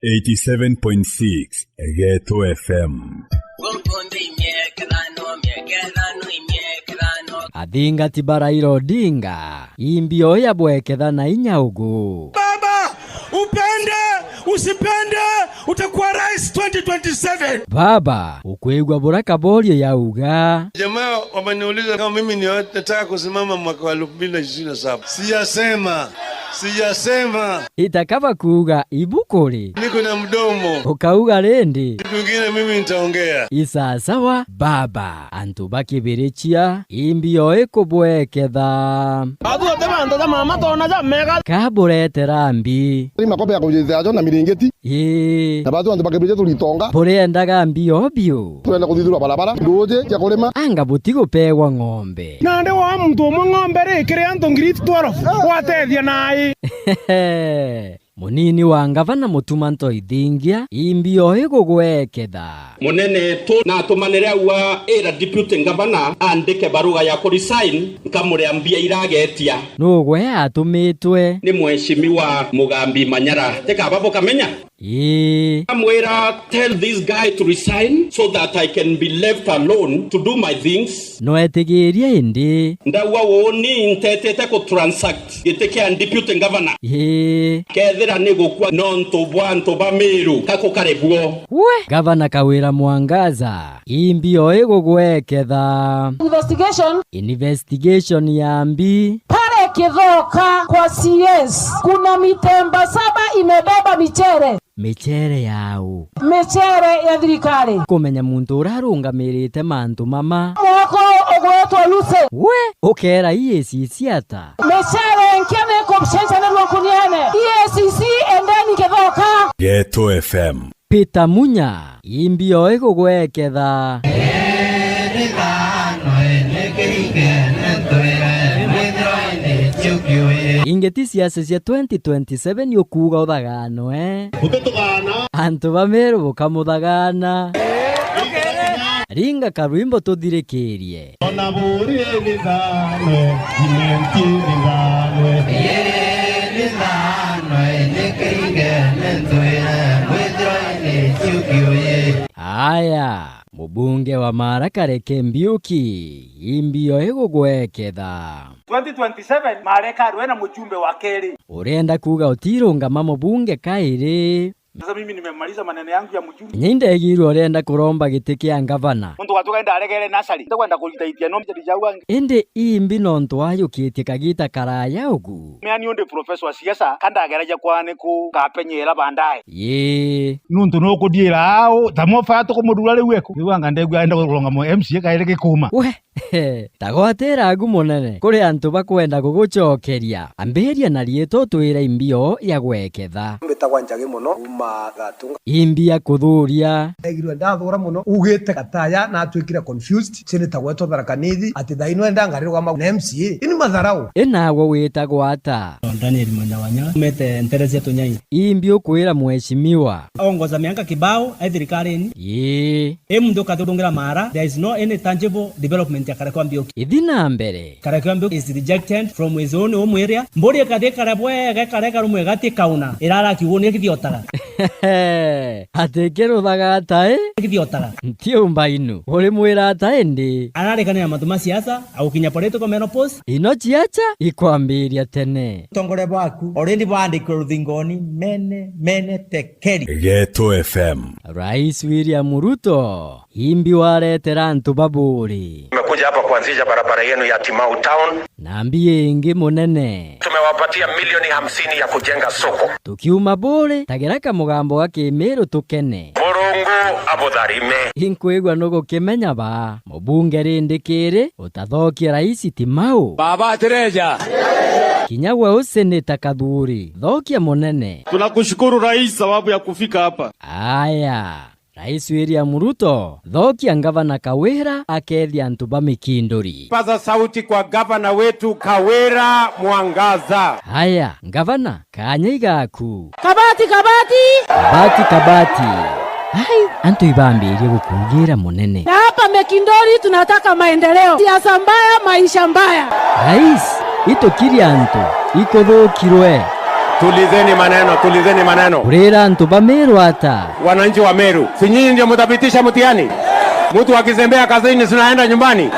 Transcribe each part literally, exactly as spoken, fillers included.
Eighty-seven point six Geto F M. Athingati ba Raila Odinga, imbi o ya bweketha na inya ugu. Baba, upende, usipende, utakuwa rais twenty twenty-seven. Baba, ukwigua bura Kaborio yauga? Jamaa wameniuliza kama mimi ni nataka kusimama mwaka wa elfu mbili na ishirini na saba. Sijasema. Sijasema. Itaka bakuuga ibu kuri. Niko na mdomo. Ukauga rindi. Kitu kingine mimi nitaongea. Isasawa, baba. Antu bakibirichia, imbi o ikubweketha. Bathuote mantu ja mama tona ja mega. Kaburetera mbi. Ni makobe ya kujithia jo na miringiti. Ii. Na bathu antu bakibirichia turitonga. Buriendaga mbi o biu. Turenda kuthithirwa barabara, nduuji cia kurima. Anga butigupegwa ng'ombe. Nandi wa muntu umwe ng'ombe ri kiri antu ngiri twelve, gwatethia nai. Munini wa ngavana Mutuma Ntoithingia, imbi o igugweketha. Munene tu natumanire aua ira deputy governor andike baruga ya ku resign, nkamuria mbia iragetia. Nugwe atumitwe? Ni mheshimiwa Mugambi Manyara. Tikaba bukamenya? Ii. Amwira, "Tell this guy to resign so that I can be left alone to do my things." Noetigirie indi. Ndauga uuni ntetete ku transact giti kia deputy governor. Ii. Kethira ni gukua nontu bwa antu ba Miru, ka kukare buo. We! Gavana Kawira Mwangaza, imbi o igugweketha. Investigation. Investigation ya mbi. Pale Kithoka kwa C S, kuna mitemba saba imebeba michere. Michere yau? Michere ya thirikari. Kumenya muntu uria arungamirite mantu mama. Mwako ugwetwa Lucy. We, ukera E A C C ata? Michere nkia ni kucenjanirwa nkuniene. E A C C, endeni Kithoka. Geto F M. Peter Munya, imbi o igugweketha. Ingeti siasa cia twenty twenty-seven ukuuga uthaganwe. Antu ba Meru bukamuthagana. Ringa karwimbo tuthirikirie. Ona buri ni thano, imenti ni thano. Ni thano, ni kingene ntwire, mwithiro ni ciuki uyi. Aya, mubunge wa Mara Kareke Mbiuki, imbi o igugweketha. Twenty twenty-seven, Mara ikarwe na mujumbe wa keri. Urenda kuuga utirungama mubunge kairi? Sasa mimi nimemaliza maneno yangu ya mjumbe. Kinya indegirwe urenda kuromba giti kia ngavana. Muntu watuga ndaregere nasari. Ntakwenda kurita itia no mjadi jau angi. Indi imbi nontu ayukitie kagita karaya ugu. Meani undi professor wa siasa, kandageragia kwani ku kapenyera baadaye. Yee. Nuntu nukudiira au, ta mofa tukumurura riu eku. Riu anga ndegua enda kurunga mu M C A kairi gikuma. We. Tagwatira agu munene kuri antu bakwenda gugucokeria. Ambiria na riitwa utwire imbi o ya gweketha. Mbitagwa Njagi muno, kuuma Gatunga. Imbi ya kuthuria. Ndegirwe ndathura muno, ugite gataya, natwikire confused. Senator gwetwa Tharaka Nithi, ati thaino enda ngari rugama na M C A. Ini matharau. Inagwe witagwa ata? Daniel Mwendawanya, umete ntere cia Tunyai. Imbi ukwira mheshimiwa? Ongoza miaka kibao, ai thirikarine. Ii. I muntu ukathurungira Mara, there is no any tangible development ya Karekwa Mbiuki. Ithi na mbere. Karekwa Mbiuki is rejected from his own home area. Mburi ikathi ikare bwega, ikare ikarumwe igati ikauna. Irara kiuguni ikithiotaga. Ati ikiruthaga ata, i? Ikithiotaga. Ntiumba inu. Urimwira ata indi? Ararikanira mantu ma siasa, agukinya political menopause. Ino ciacha ikwambiria tene. Utongoria bwaku already baandikirwe ruthingoni, mene, mene, tekeri. Geto F M. Rais William Ruto, imbi waretera antu ba Buuri? Nimekuja hapa kuanzisha barabara yenu ya Timau Town. Na mbi ingi munene. Tumewapatia milioni hamsini ya kujenga soko. Tukiuma Buuri, tagira kamugambo ga Kimiru tukene. Murungu abutharime. Inkwigua nugukimenya ba. Mubunge rindi kiri, utathokia rais Timau. Baba atireja. Kinya gwe useneta Kathuri, thokia munene. Tunakushukuru rais sababu ya kufika hapa. Aya, Rais William Ruto, thokia ngavana Kawira akethia antu ba Mikinduri. Paza sauti kwa gavana wetu Kawira Mwangaza. Aya, ngavana, Kanya igaku. Kabati, kabati! Kabati, kabati! Ai, antu ibambirie gukugira munene. Na hapa Mekindori tunataka maendeleo. Siasa mbaya, maisha mbaya. Rais, itukiri antu, ikuthukirwe. Tulizeni maneno, tulizeni maneno. Urira antu ba Meru ata? Wananchi wa Meru, si nyinyi ndio mtapitisha mtihani? Mtu akizembea kazini, si anaenda nyumbani?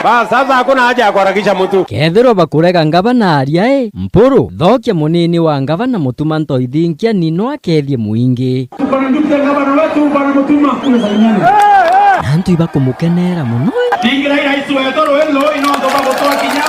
Bas, sasa hakuna haja ya kuharakisha mtu. Kethirwa bakurega ngavana aria i, Mpuru, thokia munini wa ngavana Mutuma Ntoithinkia ni no akethie muingi. Tuko na deputy governor wetu, Bwana Mutuma, kule Salimani. Na antu ibakumukenera muno. Tingira rais wetu Ruiru, ino ndo bagutwa kinya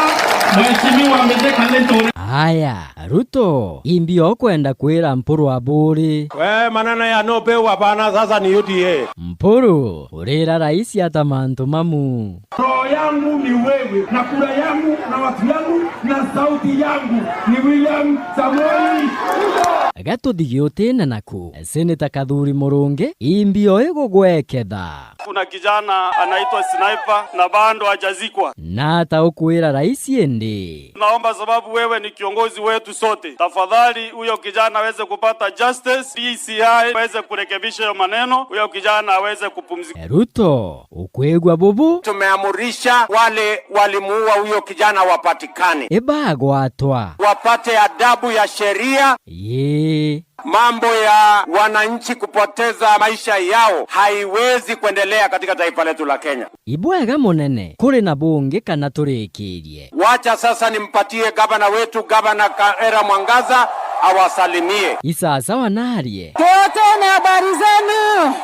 Mheshimiwa Mzee Kalentoni. Aya, Ruto, imbi okwenda kwira Mpuru aburi. We, maneno ya no pay hapana, sasa ni U D A. Mpuru, urira rais ata mantu mamu. Roho yangu ni wewe, na kura yangu, na watu yangu, na sauti yangu ni William Samoei Ruto. Gatuthigi utine naku, Senator Kathuri Murungi, imbi o igugweketha. Kuna kijana anaitwa Sniper na bado hajazikwa. Na ata ukwira rais indi? Tunaomba, sababu wewe ni kiongozi wetu sote, tafadhali huyo kijana aweze kupata justice, D C I aweze kurekebisha hiyo maneno, huyo kijana aweze kupumzika. Ruto, ukwigua bubu? Tumeamurisha wale walimuua huyo kijana wapatikane. Ibagwatwa. Wapate adabu ya sheria. Yee. Mambo ya wananchi kupoteza maisha yao haiwezi kuendelea katika taifa letu la Kenya. Ibwega munene, kuri na bungi kana turikirie? Wacha sasa nimpatie gavana wetu, Gavana Kawira Mwangaza, awasalimie. Isasawa narie. Tuotene, habari zenu?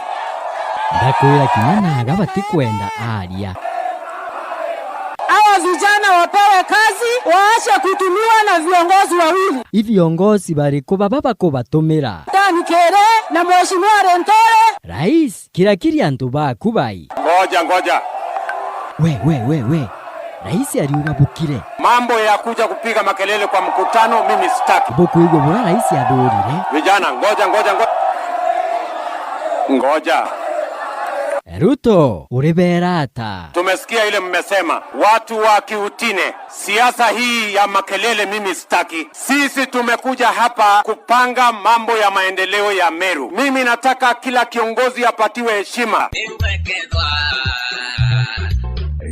Ndakwira kinya naga batikwenda aria. Hawa vijana wapewe kazi, waache kutumiwa na viongozi wawili. I viongozi bariku baba bakubatumira? Dan Kere na Mheshimiwa Linturi. Rais, kirakiri antu baku bai. Ngoja, ngoja. We, we, we, we. Rais ariuga bukire. Mambo ya kuja kupiga makelele kwa mkutano, mimi sitaki. Bukwigua bura rais athurire? Vijana, ngoja, ngoja, ngoja. Ngoja. Ruto, uribera ata? Tumesikia ile mmesema, watu wa Kiutine, siasa hii ya makelele mimi sitaki. Sisi tumekuja hapa kupanga mambo ya maendeleo ya Meru. Mimi nataka kila kiongozi apatiwe heshima.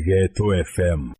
Geto F M.